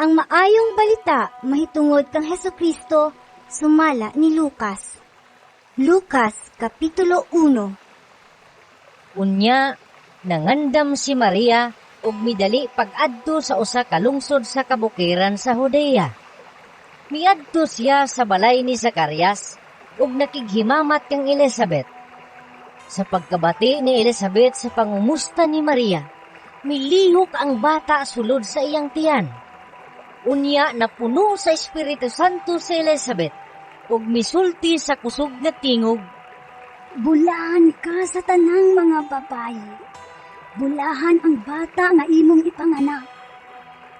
Ang Maayong Balita mahitungod kang Hesukristo sumala ni Lucas. Lucas Kapitulo 1. Unya, nangandam si Maria ug midali pag-adto sa usa ka lungsod sa kabukiran sa Judea. Miadto siya sa balay ni Zacarias ug nakighimamat kang Elizabeth. Sa pagkabati ni Elizabeth sa pangumusta ni Maria, milihok ang bata sulod sa iyang tiyan. Unya napuno sa Espiritu Santo si Elizabeth ug misulti sa kusog nga tingog. Bulahan ka sa tanang mga babayi. Bulahan ang bata nga imong ipanganak.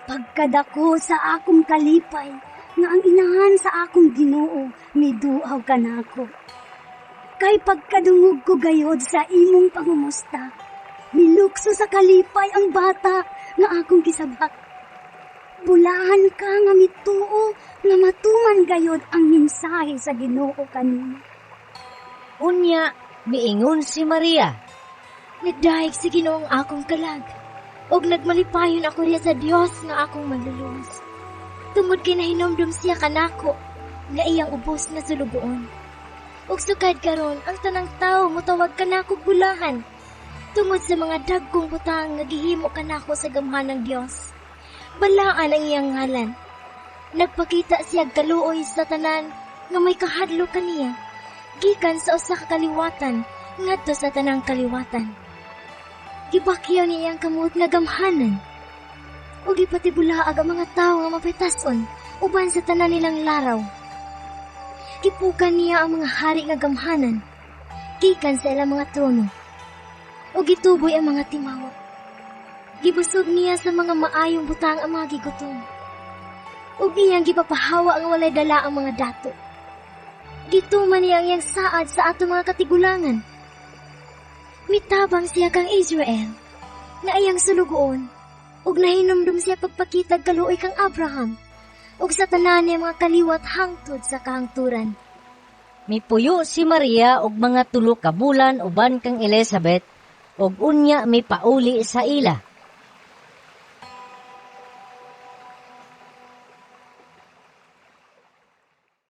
Pagkadako sa akong kalipay, nga ang inahan sa akong Ginoo miduaw kanako. Kay pagkadungog ko gayod sa imong pangumusta, milukso sa kalipay ang bata nga akong gisabak. Bulahan ka nga mituo nga matuman gayod ang mensahe sa Ginoo kanimo. Unya, miingon si Maria. Nagdayeg sa Ginoo ang akong kalag, ug nagmalipayon ako riya sa Dios nga akong manluluwas. Tungod kay nahinomdom siya kanako nga iyang ubos nga sulugoon. Ug sukad karon ang tanang tawo motawag kanako bulahan tungod sa mga dagkong butang nga gihimo kanako sa gamhanang Dios. Balaan ang iyang ngalan. Nagpakita siya kaluoy sa tanan nga may kahadlok kaniya, gikan sa usa ka kaliwatan ngadto sa tanang kaliwatan. Gibakyaw niya ang kamot nga gamhanan ug gipatibulaag ang mga tawo nga mapitason uban sa tanan nilang laraw. Gipukan niya ang mga hari nga gamhanan gikan sa ilang mga trono ug gituboy ang mga timawa. Gibusog niya sa mga maayong butang ang mga gigutom ug iyang gipapahawa ang walay dala ang mga dato. Gituman niya ang iyang saad sa atong mga katigulangan. Mitabang siya kang Israel, na iyang sulugoon, ug nahinumdum siya pagpakitag kaluoy kang Abraham, ug sa tanan niya mga kaliwat hangtod sa kahangturan. Mipuyo si Maria og mga 3 ka bulan uban kang Elizabeth ug unya mipauli sa ila.